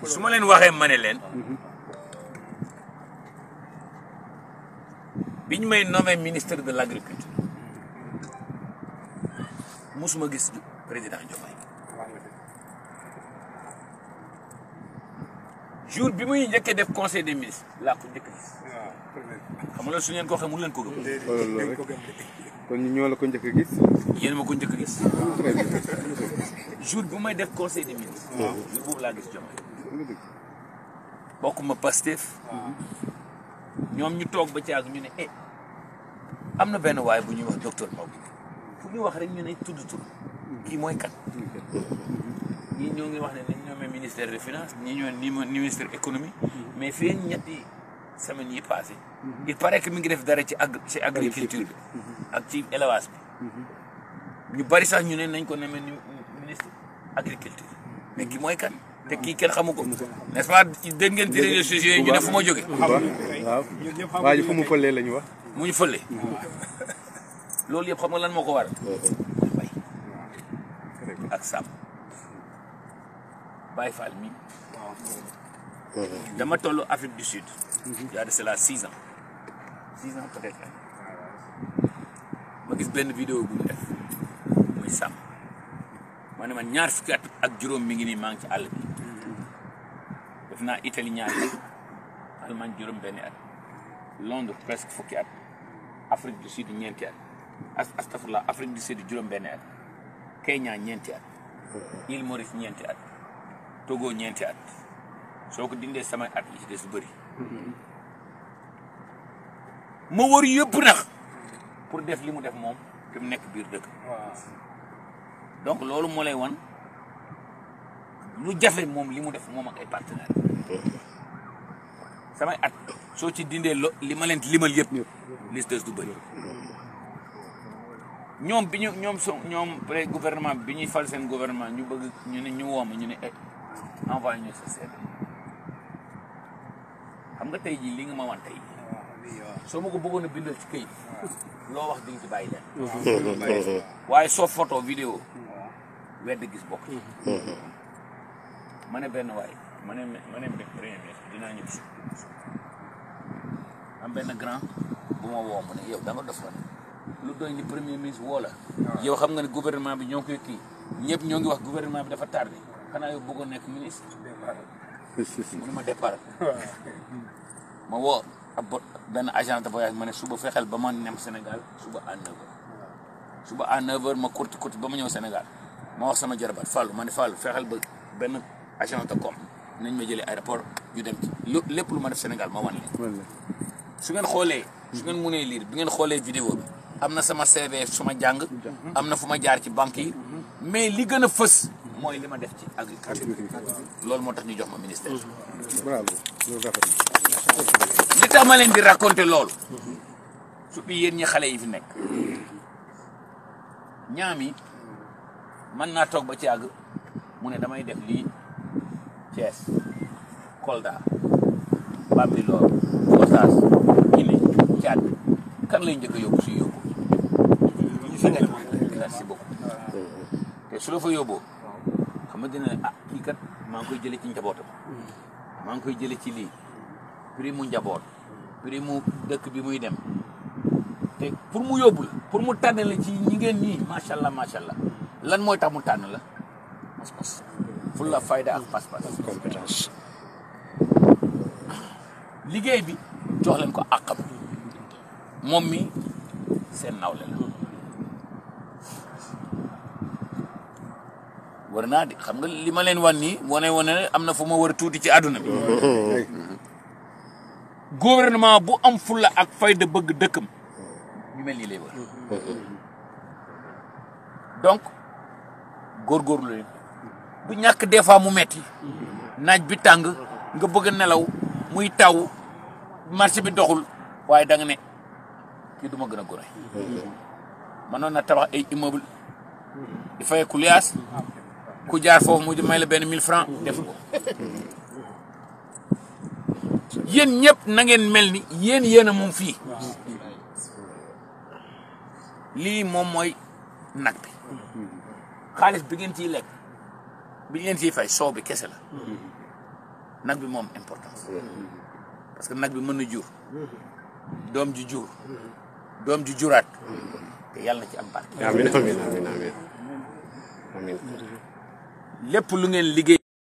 su ma leen waxee ma ne leen biñ may nommé ministre de l'agriculture musuma gis président Diomaye jour bi muy njëkkee def conseil des ministres laa ko njëkk gis xam nga su ngeen ko waxee mënu leen ko gëm. kon ñoo la ko njëkk a gis. yéen ma ko njëkk a gis jour bi may def conseil des ministres. jour boobu laa gis Diomaye. bokkuma Pastef. ñoom ñu toog ba caag ñu ne am na benn waay bu ñuy wax docteur Maodo fu ñu wax rek ñu ne tudd kii mooy kat. ñii ñoo ngi wax ne nañ ñoomee ministère des finances ñii ñoo ni ministère économie. mais fii ñetti semaines yi passé il paraît que mi ngi def dara ci agriculture bi ak ci élevage bi ñu bari sax ñu ne nañ ko nemee ministre agriculture mais kii mooy kan te kii kenn xamu ko n'est-ce pas dégg ngeen ci réseaux sociaux yi ñu ne fu ma jóge waaw waa ji fu mu fëlee la ñu wax mu ñu fëlee loolu yëpp xam nga lan moo ko waral bay ak sàmm Baye Fall mi dama tollu Afrique du Sud. Il y a de cela 6 ans 6 ans peut-être ma gis benn vidéo bu mu def muy sàmm ma ne man ñaar fukki at ak juróom mi ngi nii maa ngi ci àll bi def naa Italie ñaari at Allemagne juróom benni at Londres presque fukki at Afrique du Sud ñeenti at astafurlah Afrique du Sud juróom benni at Kenya ñeenti at Île Maurice ñeenti at Togo ñeenti at soo ko dindee samay at yi ci des lu bëri ma wër yëpp nag pour def li mu def moom te mu nekk biir dëkk donc loolu moo lay wan lu jafe moom li mu def moom ak ay partenaires samay at soo ci dindee li ma leen limal yëpp liste des du bëri ñoom bi ñoom pré gouvernement bi ñuy fal seen gouvernement ñu bëgg ñu ne ñu wooma ñu ne envoyé ñu sa CV xam nga tey jii li nga ma wan tey soo ma ko bëggoon a bindal ci këyit loo wax di nga ci bàyyi leen waaye soo photo vidéo wedd gis bokk ma ne benn waay ma ne premier ministre dinaa ñëw si am benn grand bu ma woo mu ne yow da nga dof ne lu doy ni premier ministre woo la yow xam nga ne gouvernement bi ñoo ngi koy kii ñëpp ñoo ngi wax gouvernement bi dafa tardé xanaa yow bëggoon nekk ministre mu ne ma départ ma woo ab benn agent de voyage ma ne suba fexeel ba ma nem Sénégal suba à 9h suba à 9h ma kurti ba ma ñëw Sénégal ma wax sama jarabat Fallou ma ne Fallou fexeel ba benn agent de com nañ ma jëlee aéroport yu dem ci lépp lu ma def Sénégal ma wan leen su ngeen xoolee su ngeen mënee lire bi ngeen xoolee vidéo bi am na sama CV su ma jàng am na fu ma jaar ci banque yi mais li gën a fës mooy li ma def ci agriculture loolu moo tax ñu jox ma ministère bravo li tax ma leen di raconter loolu surtout yéen ñi xale yi fi nekk ñaami mën naa toog ba ci àgg mu ne damay def lii Thiès Kolda Bambilor Gossas Guinée Tchad kan lay njëkk a yóbbu si yóbbu merci beaucoup te su la fa yóbboo xam nga dina ne kii kat maa ngi koy jëlee ci njabootam maa ngi koy jëlee ci lii prix mu njaboot prix mu dëkk bi muy dem te pour mu yóbbu la pour mu tànn la ci ñi ngeen nii macha allah lan mooy tax mu tànn la pas-pas fulla fayda ak pas-pas compétence liggéey bi jox leen ko àqam moom mi seen nawle la war naa di xam nga li ma leen wan nii wane am na fu ma war a tuuti ci àdduna bi gouvernement bu am fulla ak fayda bëgg dëkkam ñu mel nii lay war donc góorgóorlu leen bu ñàkk des fois mu metti naaj bi tàng nga bëgg a nelaw muy taw marché bi doxul waaye da nga ne kii du ma gën a gore mënoon na tabax ay immeuble di fay ku liaas ku jaar foofu mu may la benn 1000 francs def ko yéen ñëpp na ngeen mel ni yéen a moom fii lii moom mooy nag bi xaalis bi ngeen ciy lekk bi ñu leen ciy fay soow bi kese la nag bi moom importance parce que nag bi mën na jur doom ju jur doom ju juraat te yàlla na ci am barke amiin amiin amiin amiin amiin lépp lu ngeen liggéey